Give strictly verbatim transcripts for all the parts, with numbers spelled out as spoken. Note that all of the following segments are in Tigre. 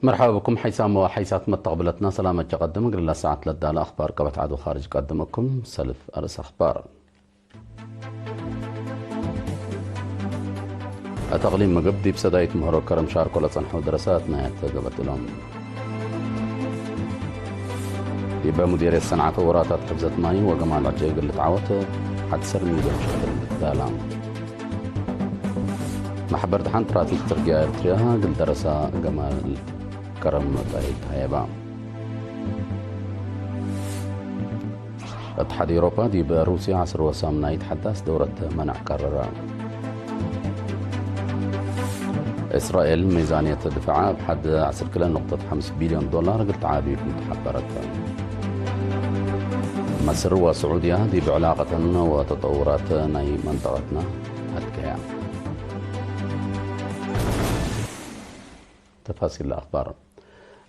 መርሐባ ብኩም ሐይሳም ወሐይሳት መተቅብለትና ሰላም እጀ ቀድም። እግል ለሰዓት ለዳለ አኽባር ቀበት ዐድ ወኻርጅ ቀድም እኩም። ሰልፍ አርእስ አኽባር። እት አቅሊም ምግብ ዲብ ሰዳይት ምህሮ ከረም ሻርኮ ለጸንሐው ደረሰ አትናያት ገበት እሎም። ዲበ ሙዴርየት ሰንዓፈ ወራታት ሕፍዘት ማይ ወገማል ዕጨይ እግል ልትዓወት ሐድ ዐስር ሚልዮን ሸቅል ልትዳላ። መሕበር ደሓን ትራፊክ ጽርግያ ኤርትርያ እግል ደረሳ ገማል ከረም መጻኢት ተሀየባ። እትሓድ ኤውሮፓ ዲብ ሩስያ ዐስር ወሳምናይት ሐዳስ ደውረት መናዕ ቀረረ። እስራኤል ሚዛንየት ድፋዓ እብ ሐድ ዐስር ክልኤ ነቁጠት ሐምስ ቢልዮን ዶላር እግል ተዓቢ ክም ተሐበረት። መስር ወስዑድያ ዲብ ዕላቀተን ወተጠውራት ናይ መንጠቀትና አድገያ። ተፋሲል ለአኽባር።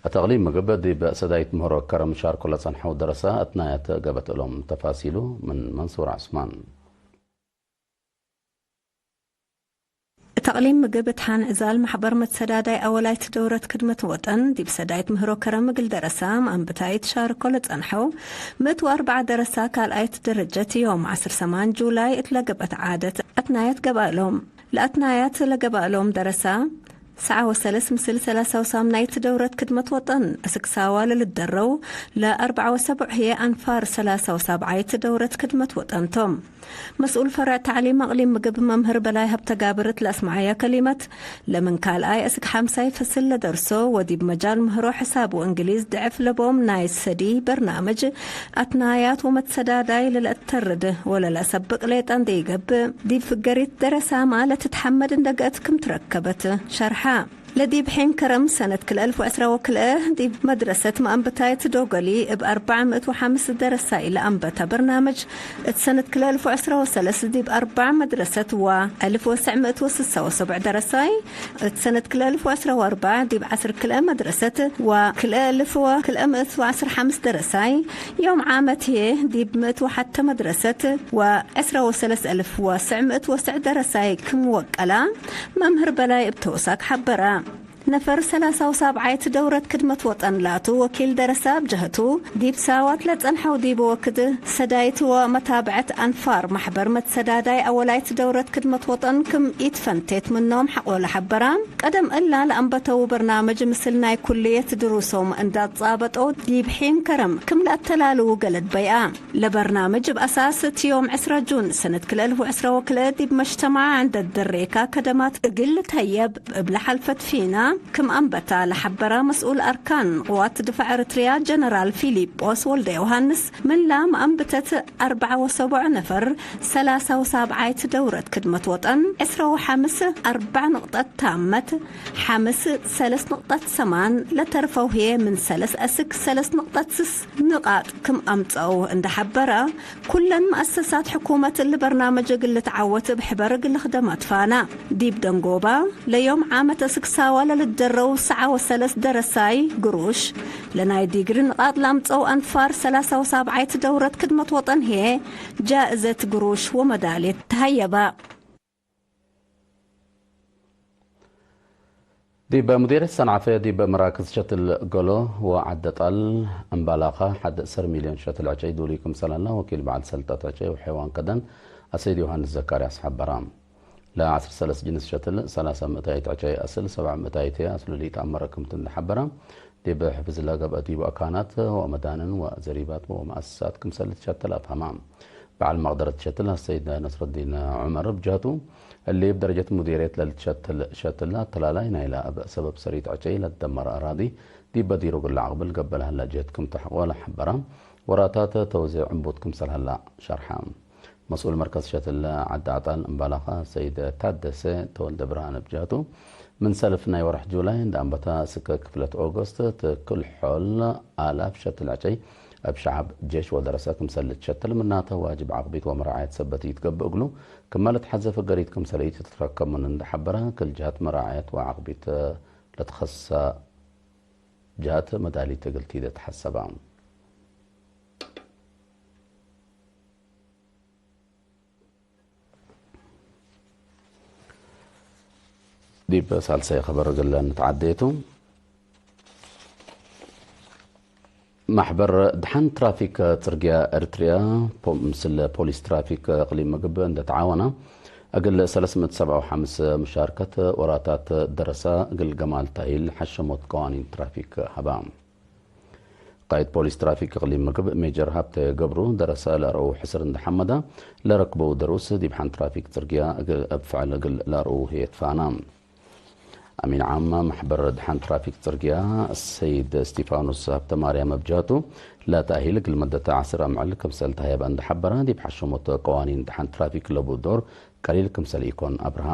እት አቅሊም ምግብ ዲብ ሰዳይት ምህሮ ከረም ሻርኮ ለጸንሐው ደረሰ አትናያት ገበት እሎም። ተፋሲሉ ምን መንሱር ዐስማን። እት አቅሊም ምግብ እት ሐን ዕዛል መሕበር መትሰዳዳይ አወላይት ደውረት ክድመት ወጠን ዲብ ሰዳይት ምህሮ ከረም እግል ደረሰ መአንብታይት ሻርኮ ለጸንሐው ምእት ወአርበዕ ደረሰ ካልኣይት ደረጀት ዮም ዐስር ሰማን ጁላይ እት ለገብአት ዓደት አትናያት ገብአ እሎም። ለአትናያት ለገብአ እሎም ደረሰ ሰዓ ወሰለስ ምስል ሰላሳ ወሳምናይት ደውረት ክድመት ወጠን፣ አስክ ሳዋ ለልትደረው ለአርበዓ ወሰቡዕ ህዬ አንፋር ሰላሳ ወሳብዓይት ደውረት ክድመት ወጠን ቶም። መስኡል ፈርዕ ተዕሊም አቅሊም ምግብ መምህር በላይ ሀብተጋብር እት ለአስመዐየ ከሊመት፣ ለምን ካልኣይ አስክ ሐምሳይ ፈስል ለደርሶ ወዲብ መጃል ምህሮ ሕሳብ ወእንግሊዝ ድዕፍ ለቦም ናይ ሰዲ በርናምጅ አትናያት ወመትሰዳዳይ ለለአተርድ ወለለአሰብቅ ሌጠ እንዴ ኢገብእ፣ ዲብ ፍገሪት ደረሳመ ለትትሐመድ እንዴ ገአት ክም ትረከበት ሸርሐ። ለዲብ ሒን ከረም ሰነት ክልኤ አልፍ ወዕስራ ወክልኤ ዲብ መድረሰት መአንብታይት ዶገሊ እብ አርበዕ ምእት ወሐምስ ደረሳይ ለአንበተ በርናምጅ፣ እት ሰነት ክልኤ አልፍ ወዕስራ ወሰለስ ዲብ አርበዕ መድረሰት ወአልፍ ወትሰዕ ምእት ወስሳ ወሰቡዕ ደረሳይ፣ እት ሰነት ክልኤ አልፍ ወዕስራ ወአርበዕ ዲብ ዐስር ክልኤ መድረሰት ወክልኤ አልፍ ወክልኤ ምእት ወዐስር ሐምስ ደረሳይ፣ ዮም ዓመት ህዬ ዲብ ምእት ወሐተ መድረሰት ወዕስራ ወሰለስ አልፍ ወትስዕ ምእት ወትስዕ ደረሳይ ክም ወቀላ መምህር በላይ እብ ተውሳክ ሐበረ። ነፈር ሰላሳ ወሳብዓይት ደውረት ክድመት ወጠን ላቱ ወኪል ደረሰ እብ ጀህቱ፣ ዲብ ሳዋት ለጸንሐው ዲብ ወክድ ሰዳይት ወመታብዐት አንፋር መሕበር መትሰዳዳይ አወላይት ደውረት ክድመት ወጠን ክም ኢትፈንቴት ምኖም ሐቆ ለሐበረ። ቀደም እላ ለአንበተው በርናምጅ ምስል ናይ ኩልየት ድሩሶም እንዳትጻበጠው ዲብ ሒን ከረም ክም ለአተላልዉ ገለድ በይአ። ለበርናምጅ እብ አሳስ እት ዮም ዕስራ ጁን ሰነት ክልኤ አልፍ ወዕስራ ወክልኤ ዲብ መጅተማዕ እንዴ ትደሬከ ከደማት እግል ልትሀየብ እብ ለሐልፈት ፊና ክም አንበታ ለሐበረ መስኡል አርካን ቅዋት ድፋዕ ኤረትርያ ጀነራል ፊሊጶስ ወልደዮሃንስ፣ ምንላ መአንብተት አርበዓ ወሰቡዕ ነፈር ሰላሳ ወሳብዓይት ደውረት ክድመት ወጠን፣ ዕስራ ወሐምስ አርበዕ ንቅጠት ታመት፣ ሐምስ ሰለስ ንቅጠት ሰማን ለተርፈው ህዬ ምን ሰለስ አስክ ሰለስ ንቅጠት ስስ ንቃጥ ክም አምጸው እንደ ሐበረ፣ ኩለን መአሰሳት ሕኩመት እሊ በርናምጅ እግል ልትዓወት እብ ሕበር እግል ልክደም አትፋና። ዲብ ደንጎባ፣ ለዮም ዓመት አስክ ሳዋ ለልትደረው ሰዓ ወሰለስ ደረሳይ ግሩሽ፣ ለናይ ዲግሪ ንቃጥ ለአምጸው አንፋር ሰላሳ ወሳብዓይት ደውረት ክድመት ወጠን ህዬ ጃእዘት ግሩሽ ወመዳልየት ተሀየባ። ዲብ ሙዴርየት ሰንዓፈ ዲብ መራክዝ ሸትል ገሎ ወዐደ ጣል እምባላኸ ሐድ ዐስር ሚልዮን ሸትል ዕጨይ ዱሉይ ክምሰል ሀላ ወኪል በዐል ሰልጠት ዕጨይ ወሐይዋን ከደን አሰይድ ዮሐንስ ዘካርያስ ሐበረ። ለዐስር ሰለስ ጅንስ ሸትል ሰላሳ ምእታይት ዕጨይ አስል ሰብዓ ምእታይት አስሉ ለኢተአመረ ክምቱ እንደ ሐበረ፣ ዲብ ሕፍዝ ለገብአ ዲቡ አካናት ወመዳንን ወዘሪባት ወመአሰሳት ክምሰል ልትሸትል አፍሀመ። በዐል መቅደረት ሸትል አሰይድ ነስረዲን ዑመር እብ ጀህቱ፣ እሊ እብ ደረጀት ሙዴርየት ለልትሸትል ሸትል አተላላይ ናይላ እብ ሰበብ ሰሪት ዕጨይ ለትደመረ አራዲ ዲብ በዲሩ እግል ለአቅብል ገብእ ለሀላ ጀህት ክም ተሐቆ ለሐበረ፣ ወራታት ተውዜዕ ዕንቡት ክምሰል ሀላ ሸርሐ። መስኡል መርከዝ ሸትል ዐዲ አጣል እምባላኸ ሰይድ ታደሰ ተወልደ ብርሃን እብ ጀህቱ፣ ምን ሰልፍ ናይ ወርሕ ጁላይ እንደ አንበተ እስከ ክፍለት ኦገስት እት ክል ሖል አላፍ ሸትል ዕጨይ እብ ሸዐብ፣ ጄሽ ወደረሰ ክምሰል ልትሸትል ምናተ ዋጅብ ዐቅቢት ወመራዐየት ሰበት ኢትገብእ እግሉ፣ ክመ ልትሐዘ ፍገሪት ክምሰል ኢትትረከብ ምን እንደ ሐበረ፣ ክል ጀሀት መራዐየት ወዐቅቢት ለትከሰ ጀሀት መዳሊት እግል ቲደ ተሐሰበ። ዲብ ሳልሳይ ኸበር እግል ንትዓዴ ቱ። ማሕበር ደሐን ትራፊክ ጽርግያ ኤርትርያ ፖ-፣ ምስል ፖሊስ ትራፊክ እቅሊም ምግብ እንደ ተዓወነ፣ እግል ሰለስ ምእት ሰብዓ ወሐምስ ሙሻርከት ወራታት ደረሰ፣ እግል ገማል ታሂል ሐሸሞት ቀዋኒን ትራፊክ ሀባ። ቃይድ ፖሊስ ትራፊክ እቅሊም ምግብ ሜጀር ሀብተ ገብሩ ደረሰ ለአርአው ሕስር እንደ ሐመደ፣ ለረክበው ደሩስ ዲብ ሐን ትራፊክ ጽርግያ እብ ፍዕል እግል ለአርአው ህዬ ትፋና። አሚን ዓም ማሕበር ደሐን ትራፊክ ጽርግያ ሰይድ እስቲፋኖስ ሀብተማርያም እብ ጀህቱ፣ ለተእሂል እግል መደት ዐስር አምዕል ክምሰል ተሀየበ እንደ ሐበረ፣ ዲብ ሐሸሞት ቀዋኒን ደሐን ትራፊክ ለቡ ዶር ቀሊል ክምሰል ኢኮን አብርሃ።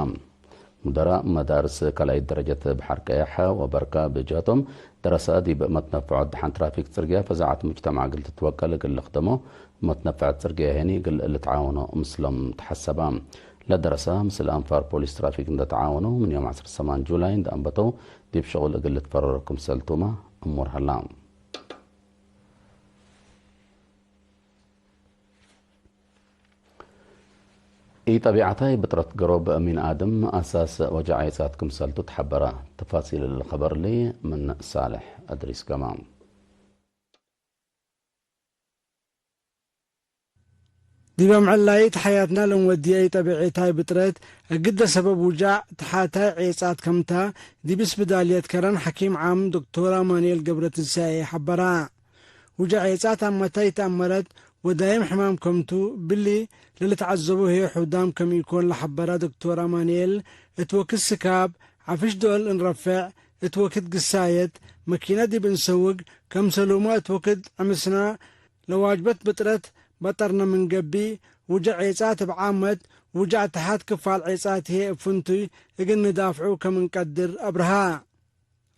ሙደራእ መዳርስ ካልኣይት ደረጀት በሐር ቀየሕ ወበርካ ብጀህቶም፣ ደረሰ ዲብ መትነፈዖት ደሐን ትራፊክ ጽርግያ ፈዛዐት ሙጅተማዕ እግል ትትወቀል እግል ልክደሞ፣ መትነፈዐት ጽርግያ ሄኒ እግል ልትዓወኖ ምስሎም ተሐሰባ። ለደረሰ ምስል አንፋር ፖሊስ ትራፊክ እንደ ተዓወነው፣ ምን ዮም ዐስር ሰማን ጁላይ እንደ አንበተው ዲብ ሸቁል እግል ልትፈረሮ ክምሰል ቱመ እሙር ሀላ። ኢጠቢዐታይ ብጥረት ገሮብ ሚን አድም አሳስ ወጃዕ ዔጻት ክምሰልቱ ተሐበረ። ተፋሲል እሊ ኸበር እሊ ምን ሳልሕ እድሪስ ገማም። ዲብ አምዕላይት ሐያትና ለንወድየ ኢጠቢዒታይ ብጥረት፣ እግደ ሰበብ ውጃዕ ተሓታይ ዔጻት ከምታ፣ ዲብ ስብዳልየት ከረን ሐኪም ዓም ዶክቶር አማኑኤል ገብረትንሳኤ ሐበራ። ውጃዕ ዔጻት አመታይ ተአመረት ወዳይም ሕማም ከምቱ፣ ብሊ ለልትዐዘቦ ህዬ ሑዳም ከም ኢኮን ለሐበረ ዶክቶር አማኑኤል፣ እት ወክድ ስካብ፣ ዐፍሽ ዶል እንረፌዕ፣ እት ወክድ ግሳየት፣ መኪነ ዲብ እንሰውግ፣ ከምሰሉመ እት ወክድ ዕምስና፣ ለዋጅበት ብጥረት በጠርነ ምን ገብእ፣ ውጀዕ ዔጻት እብ ዓመት፣ ውጀዕ ተሐት ክፋል ዔጻት ህዬ እብ ፍንቱይ እግል ንዳፍዑ ከም እንቀድር አብርሃ።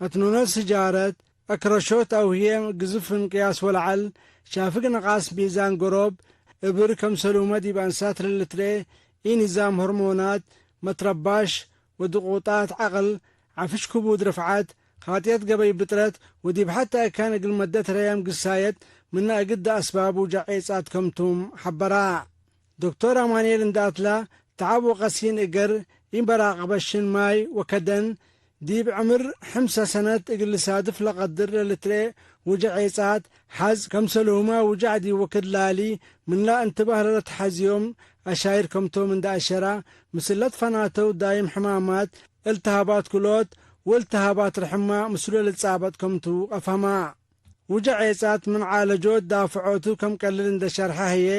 አትኖኖት ስጃረት፣ አክረሾት አው ህዬ ግዝፍ እንቅያስ ወለዐል፣ ሻፍግ ነቃስ ሚዛን ገሮብ፣ እብር ከምሰሉመ ዲብ አንሳት ለልትርኤ፣ ኢ-ንዛም ሆርሞናት፣ መትረባሽ ወድቁጣት ዐቅል፣ ዐፍሽ ክቡድ ርፍዓት፣ ኻጥየት ገበይ ብጥረት ወዲብ ሐቴ አካን እግል መደት ረያም ግሳየት ምነ እግደ አስባብ ውጃዕ ዔጻት ከምቱም ሐበራ። ዶክቶር አማኑኤል እንደ አትላ፣ ተዐብ ወቀሲን እገር፣ ኢመራቀበት ሽን ማይ ወከደን፣ ዲብ ዕምር ሕምሰ ሰነት እግል ልሳድፍ ለቀድር ለልትርኤ ውጀዕ ዔጻት፣ ሐዝ፣ ከምሰልሁመ ውጀዕ ዲብ ወክድ ላሊ ምንላ እንትባህ ለለትሐዝዮም አሻይር ከምቶም እንደ አሸራ፣ ምስል ለትፈናተው ዳይም ሕማማት፣ እልትሃባት ክልኦት ወእልትሃባት ርሕማ ምስሉ ለልትጻበጥ ከምቱ አፍሀማ። ውጀዕ ዔጻት ምን ዓለጆት ዳፍዖቱ ከም ቀልል እንደ ሸርሐ ህዬ፣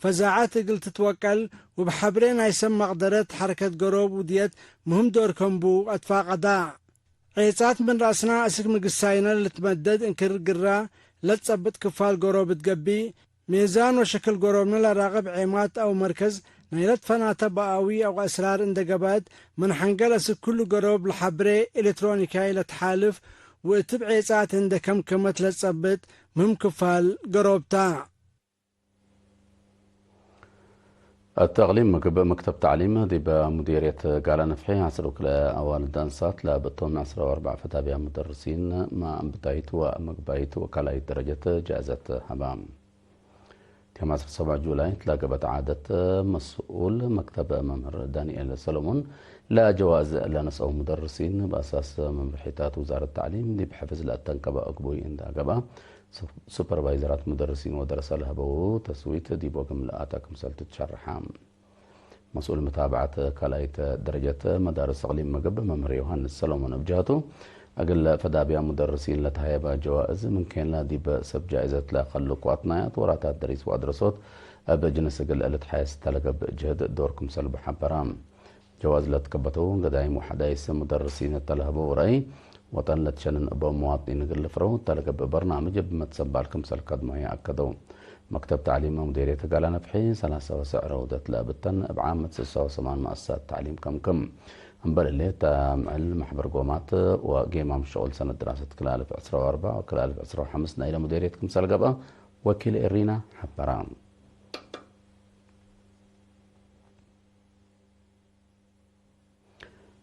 ፈዛዐት እግል ትትወቀል ወእብ ሐብሬ ናይ ሰብ መቅደረት ሐረከት ገሮብ ውድየት ምህም ዶር ከም ቡ አትፋቀዳ። ዔጻት ምን ረአስና እስክ ምግሳይነ ለልትመደድ እንክር ግራ ለትጸብጥ ክፋል ገሮብ እት ገብእ፣ ሜዛን ወሸክል ገሮብነ ለራቅብ ዔማት አው መርከዝ ናይለ ትፈናተ በአዊ አው አስራር እንደ ገብአት፣ ምን ሐንገል እስክ ኩሉ ገሮብ ለሐብሬ ኤሌትሮኒካይ ለትሓልፍ ወእትብ ዔጻት እንደ ከምከመት ለትጸብጥ ምህም ክፋል ገሮብ ታ። እት እቅሊም ምግብ መክተብ ተዕሊም ዲብ ሙዲርየት ጋላ ነፍሒ ዐስር ወክልኤ አዋልድ አንሳት ለብቶም ዐስራ ወአርበዕ ፈዳብያ ሙደርሲን ማእንብታይት ወመግባይት ወካልኣይት ደረጀት ጃእዘት ሀባ። ዮም ዐስር ሰብዓ ጁላይ ትላገበት ዓደት መስኡል መክተብ መምህር ዳንኤል ሰሎሞን ለጀዋእዝ ለነስአው ሙደርሲን በአሳስ መምርሒታት ውዛረት ተዕሊም ዲብ ሕፍዝ ለአተንከበ አግቡይ እንዳ ገብአ፣ ሱ-፣ ሱፐርቫይዘራት ሙደርሲን ወደረሰ ለሀበው ተስዊት ዲብ ወግም ለአተ ክምሰልቱ ትሸርሐ። መስኡል መታብዐት ካልኣይት ደረጀት መዳርስ እቅሊም ምግብ መምህር ዮሐንስ ሰሎሞን እብ ጀህቱ፣ እግል ፈዳብያ ሙደርሲን ለተሀየበ ጀዋእዝ ምን ኬንላ ዲብ ሰብ ጃእዘት ለከልቁ አትናያት ወራታት ደሪስ ወአድረሶት እብ ጅንስ እግል ልትሓየስ እተ ለገብእ ጅህድ ዶር ክምሰልቡ ሐበራ። ጀዋዝ ለትከበተው ገዳይም ወሐዳይስ ሙደርሲን እተ ለሀበው ረአይ፣ ወጠን ለትሸንን እቦም መዋጥኒን እግል ልፍረው እተ ለገብእ በርናምጅ እብ መትሰባል ክምሰል ከድሞ ህዬ አከደው። መክተብ ተዕሊም ሙዴርየት ጋላ ነፍሒ ሰላሳ ወሰዕ ረውደት ለእብተን እብ ዓመት ስሳ ወሰማን መአሰሳት ተዕሊም ከምክም። እምበል እሊ፣ እተ አምዕል መሕበር ጎማት ወጌማም ሸቁል ሰነት ድራሰት ክልአልፍ ዕስራ ወአርበዕ ወክልአልፍ ዕስራ ወሐምስ ናይለ ሙዴርየት ክምሰል ገብአ ወኪል ኤሪና ሐበራ።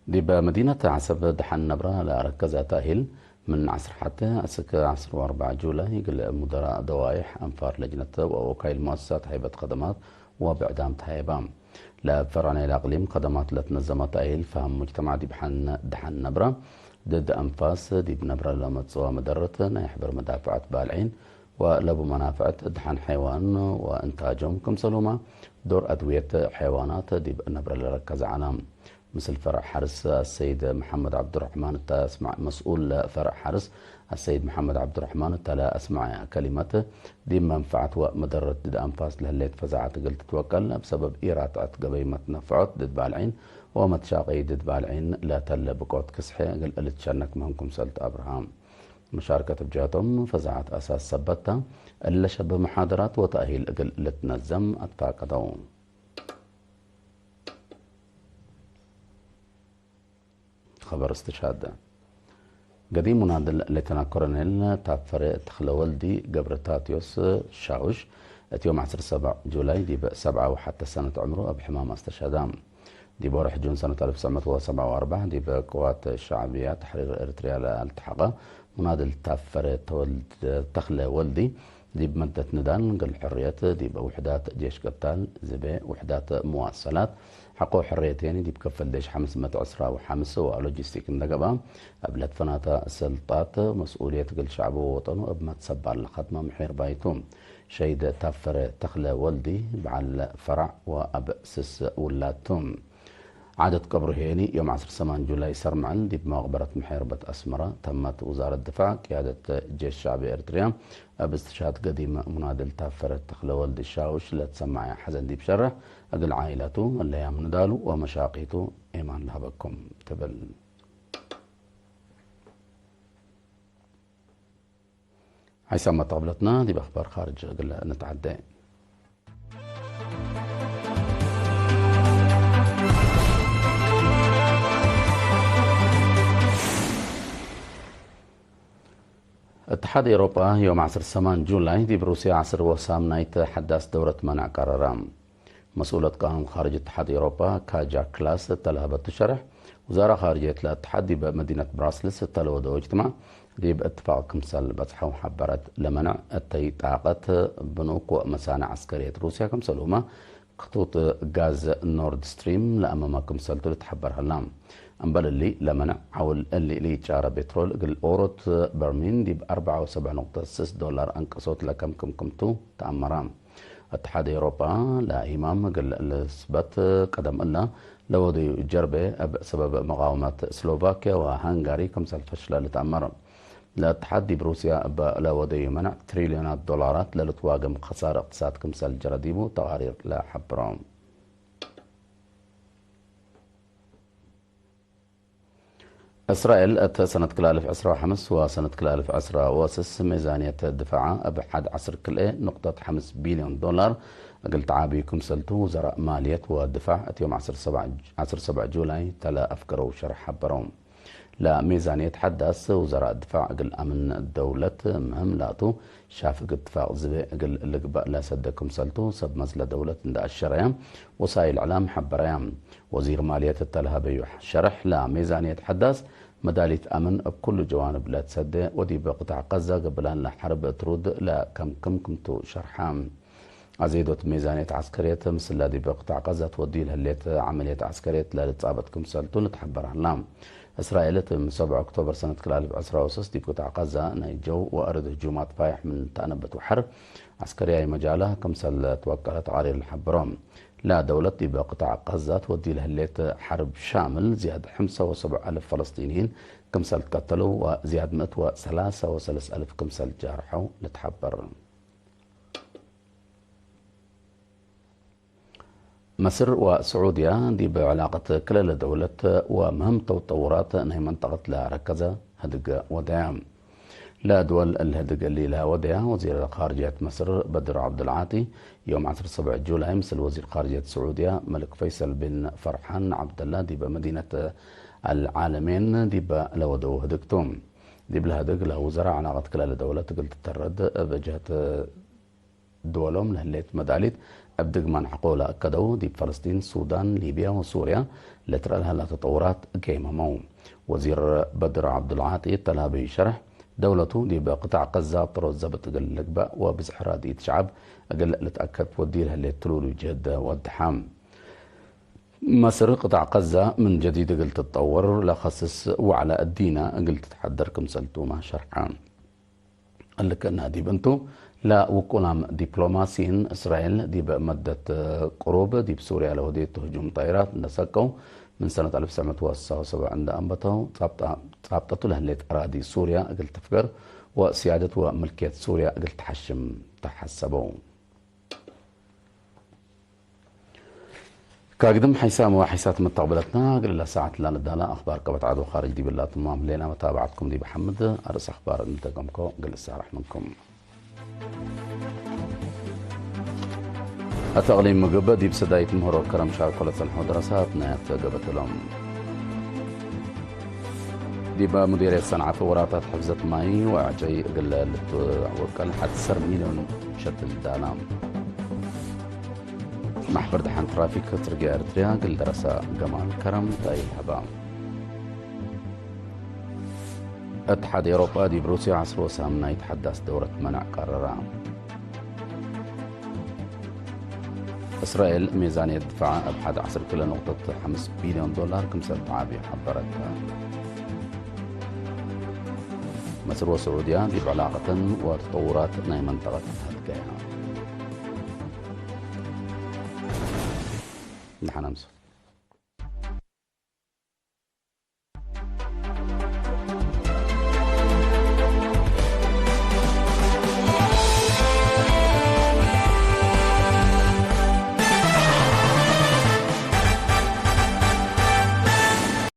ዲብ መዲነት ዐሰብ ደሐን ነብረ ለአረከዘ ተእሂል፣ ምን ዐስር ሐቴ እስክ ዐስር ወአርበዕ ጁላይ እግል ሙደራእ ደዋይሕ አንፋር ለጅነት ወወካይል ሙአሰሳት ሀይበት ከደማት ወብዕዳም ተሀየባ። ለፈራናይል አቅሊም ከደማት ለትነዘመ ተእሂል ፈሀም ሙጅተማዕ ዲብ ሐን-፣ ደሐን ነብረ፣ ድድ አንፋስ ዲብ ነብረ ለመጽኦ መደረት ናይ ሕበር መዳፍዐት ባልዒን፣ ወለቡ መናፍዐት ደሐን ሐይዋን ወእንታጆም፣ ክምሰልሁመ ዶር አድውየት ሐይዋናት ዲብ ነብረ ለረከዘ ዐለ። ምስል ፈርዕ ሐርስ አሰይድ መሐመድ ዐብዱረሕማን እተ አስመዕ፣ መስኡል ፈርዕ ሐርስ አሰይድ መሐመድ ዐብዱረሕማን እተ ለአስመዐ ከሊመት፣ ዲብ መንፈዐት ወመደረት ድድ አንፋስ ለህሌት ፈዛዐት እግል ትትወቀል፣ እብ ሰበብ ኢራትዐት ገበይ መትነፈዖት ድድ ባልዒን ወመትሻቀይ ድድ ባልዒን ለተለ ብቆት ክስሐ እግል ልትሸነክ ምህም ክምሰል ተአብርሀ። መሻርከት እብ ጀህቶም፣ ፈዛዐት አሳስ ሰበት ተ፣ እለ ሸብህ መሓደራት ወተእሂል እግል ልትነዘም አትፋቀደው። ኸበር እስትሻደ። ገዲም ሙናድል ሌተና ኮሎኔል ታፈረ ተኽለወልዲ ገብረታትዮስ ሻውሽ፣ እት ዮም ዐስር ሰብዕ ጁላይ ዲብ ሰብዓ ወሐተ ሰነት ዕምሩ እብ ሕማም አስተሸሃደ። ዲብ ወርሕ ጁን ሰነት አልፍ ትስዕ መት ወሰብዓ ወአርበዕ፣ ዲብ ቅዋት ሸዕብያ ተሕሪር ኤርትርያ ለአልተሐቀ ሙናድል ታፈረ ተወልድ-፣ ተኽለ ወልዲ፣ ዲብ መደት ንዳል እግል ሕርየት፣ ዲብ ውሕዳት ጄሽ ቅታል፣ ዝቤ ውሕዳት መዋሰላት፣ ሐቆ ሕርየት የኒ ዲብ ከፈል ዴሽ ሐምስ መት ዕስራ ወሐምስ ወሎጂስቲክ እንደ ገብአ፣ እብ ለትፈናተ ሰልጣት መስኡልየት እግል ሸዕቡ ወወጠኑ እብ መትሰባል ለከድመ ምሒር ባይቱ። ሸሂድ ታፈረ ተኽለ ወልዲ በዐል ፈራዕ ወአብ ስስ ውላድ ቱ። ዓደት ቀብሩ ሄኒ ዮም ዐስር ሰማን ጁላይ ሰርምዕል ዲብ መቅበረት ምሕርበት አስመረ ተመት። ውዛረት ድፋዕ ቅያደት ጄሽ ሸዕቢ ኤርትርያ እብ እስትሽሃድ ገዲም ሙናድል ታፈረ ተኽለ ወልድ ሻውሽ ለትሰመዐ ሐዘን ዲብ ሸርሕ፣ እግል ዓኢለቱ፣ እለያም ንዳሉ ወመሻቂቱ ኤማን ለሀበኩም ትብል። ሐይሳም መተቅብለትና ዲብ አኽባር ካርጅ እግል ንትዓዴ። እትሓድ ኤውሮጳ ዮም ዐስር ሰማን ጁላይ ዲብ ሩስያ ዐስር ወሳም ናይት ሐዳስ ደውረት መንዕ ቀረረ። መስኡለት ቃኑን ካርጅ እትሓድ ኤውሮጳ ካጃ ክላስ እተ ለሀበቱ ሸርሕ፣ ውዛራ ካርጅየት ለእትሓድ ዲብ መዲነት ብራስልስ እተ ለወደው እጅትማዕ ዲብ እትፋቅ ክምሰል በጽሐው ሐበረት። ለመንዕ እተይ ጣቀት፣ ብኑክ ወመሳንዕ ዐስከርየት ሩስያ ክምሰልሁመ ክቱጥ ጋዝ ኖርድ ስትሪም ለአመመ ክምሰልቱ ልትሐበር ሀላ። እምበል እሊ፣ ለመንዕ ዐውል እሊ ለኢጫረ ቤትሮል እግል ኦሮት በርሚል ዲብ አርበዓ ወሰብዕ ነቁጠት ስስ ዶላር አንቀሶት ለከምክም ክምቱ ተአመረ። እትሓድ ኤውሮጳ ለኢማም እግል ልስበት ቀደም እለ ለወደዩ ጀርቤ እብ ሰበብ መቃወመት ስሎቫክያ ወሃንጋሪ ክምሰል ፈሽለ ልትአመር። ለእትሓድ ዲብ ሩስያ እበ ለወደዩ መንዕ ትሪልዮናት ዶላራት ለልትዋገም ከሳር እቅትሳድ ክምሰል ጀረ ዲቡ ተቃሪር ለሐብሮ። እስራኤል እት ሰነት ክልኤ አልፍ ዕስራ ወሐምስ ወሰነት ክልኤ አልፍ ዕስራ ወስስ ሜዛንየት ድፋዓ እብ ሐድ ዐስር ክልኤ ንቁጠት ሐምስ ቢልዮን ዶላር እግል ተዓብዩ ክምሰልቱ ውዘራእ ማልየት ወድፋዕ እት ዮም ዐስር ሰብዕ ጁላይ ተለ አፍገረው ሸርሕ ሐበረው። ለሜዛንየት ሐዳስ ውዘራእ ድፋዕ እግል አምን ደውለት ምህም ላቱ ሻፍግ እትፋቅ ዝቤ እግል ልግበእ ለሰደ ክምሰልቱ ሰብ መዝለ ደውለት እንደ አሸረየ ወሳይል እዕላም ሐበረየ። ወዚር ማልየት እተ ለሀበዩ ሸርሕ፣ ለሜዛንየት ሐዳስ መዳሊት አምን እብ ኩሉ ጀዋንብ ለትሰዴ ወዲብ ቅጣዕ ቀዛ ገብእ ላለ ሐርብ ትሩድ ለከምክም ክምቱ ሸርሐ። አዜዶት ሜዛንየት ዐስከርየት ምስለ ዲብ ቅጣዕ ቀዛ ትወድዩ ለህሌት ዐመልየት ዐስከርየት ለልትጻበጥ ክምሰልቱ ልትሐበር ሀላ። እስራኤል እት ሰብዕ ኦክቶበር ሰነት ክልኤ አልፍ ዕስራ ወስስ ዲብ ቅጣዕ ቀዛ ናይ ጀው ወአርድ ህጁማት ፋይሕ ምን ተአነበት ወሐር ዐስከርያይ መጃላ ክምሰል ትወቀለ ተቃሪር ለሐብሮ። ለደውለት ዲብ ቅጣዕ ቀዛ ትወድዩ ለህሌት ሐርብ ሻምል ዝያድ ሐምሳ ወሰብዕ አልፍ ፈለስጢንይን ክምሰል ትቀተለው ወዝያድ ምእት ወሰላሳ ወሰለስ አልፍ ክምሰል ጃርሐው ልትሐበር። መስር ወስዑድያ ዲብ ዕላቀት ክልኤ ደውለት ወምህም ተጠውራት ናይ መንጠቀት ለረከዘ ህድግ ወደያ። ለድወል እሊ ህድግ እሊ ለወደያ ወዚር ካርጅየት መስር በድር ዐብዱልዓጢ ዮም ዐስር ሰብዕ ጁላይ ምስል ወዚር ካርጅየት ስዑድያ መልክ ፈይሰል ቢን ፈርሓን ዐብደላ ዲበ መዲነት አልዓለሜን ዲበ ለወደው ህድግ ቱ። ዲብለ ህድግ ለውዘራ ዕላቀት ክልኤ ደውለት እግል ትተረድ እብ ጀህት ድወሎም ለህሌት መዳሊት እብ ድግማን ሐቆ ለአከደው፣ ዲብ ፈለስጢን፣ ሱዳን፣ ሊብያ ወሱርያ ለትረአ ለሀላ ተጠውራት ገይመመው። ወዚር በድር ዐብዱልዓጢ እተ ለሀበዩ ሸርሕ፣ ደውለቱ ዲብ ቅጣዕ ቀዛ ጥሮት ዘብጥ እግል ልግበእ ወብዝሕ ራድኢት ሸዐብ እግል ልትአከድ ወዲ ለህሌት ትሉሉ ጅህድ ወደሐ። መስር ቅጣዕ ቀዛ ምን ጀዲድ እግል ትጠወር ለከስስ ወዕለ እዲነ እግል ትትሐደር ክምሰልቱመ ሸርሐ። እሊ ክእነ ዲብ እንቱ፣ ለውቁላም ዲፕሎማሲን፣ እስራኤል ዲብ መደት ቅሩብ ዲብ ሱርያ ለወዴቱ ህጁም ጣይራት እንደ ሰቀው፣ ምን ሰነት አልፍ ወትሰዕ ምእት ወሰሳ ወሰብዕ እንደ አንበተው፣ ጻብጣ-፣ ጻብጠቱ ለህሌት አራዲ ሱርያ እግል ትፍገር ወስያደት ወምልክየት ሱርያ እግል ተሐሽም ተሐሰበው። ካግድም ሐይሳም ወሐይሳት መተቅበለትና፣ እግል ለሳዐት ላልዳላ አኽባር ቀበት ዐድ ወኻርጅ ዲብላ ትማም ሌና መታብዐትኩም ዲብ ሐምድ። አርእስ አኽባር እንተቀምኮ እግል እሳረሕ ምንኩም። አተቅሊም ምግብ ዲብ ሰዳይት ምህሮ ከረም ሻርኮ ለጸንሖ ደረሳት ናይ አፍገበት እሎም። ዲብ ሙዲርየት ሰንዓፈ ወራታት ሕፍዘት ማይ ወዕጨይ እግል ልትወቀል ሐድ ዐስር ሚልዮን ሸትል ዳላ። ማሕበር ደሓን ትራፊክ ጽርግያ ኤርትርያ እግል ደረሳ ገማል ከረም ታይ ሀባ። እትሓድ ኤውሮጳ ዲብ ሩስያ ዐስር ወሳምን ናይት ሐዳስ ደውረት መንዕ ቀረራ። እስራኤል ሜዛንየት ድፋዓ እብ ሐድ ዐስር ክለ ኑቅጠት ሐምስ ቢልዮን ዶላር ክምሰል ተዓቢ ሐበረት። መስር ወስዑድያ ዲብ ዕላቀተን ወተጠውራት ናይ መንጠቀት ሀድገያ። ደሓን አምሱ።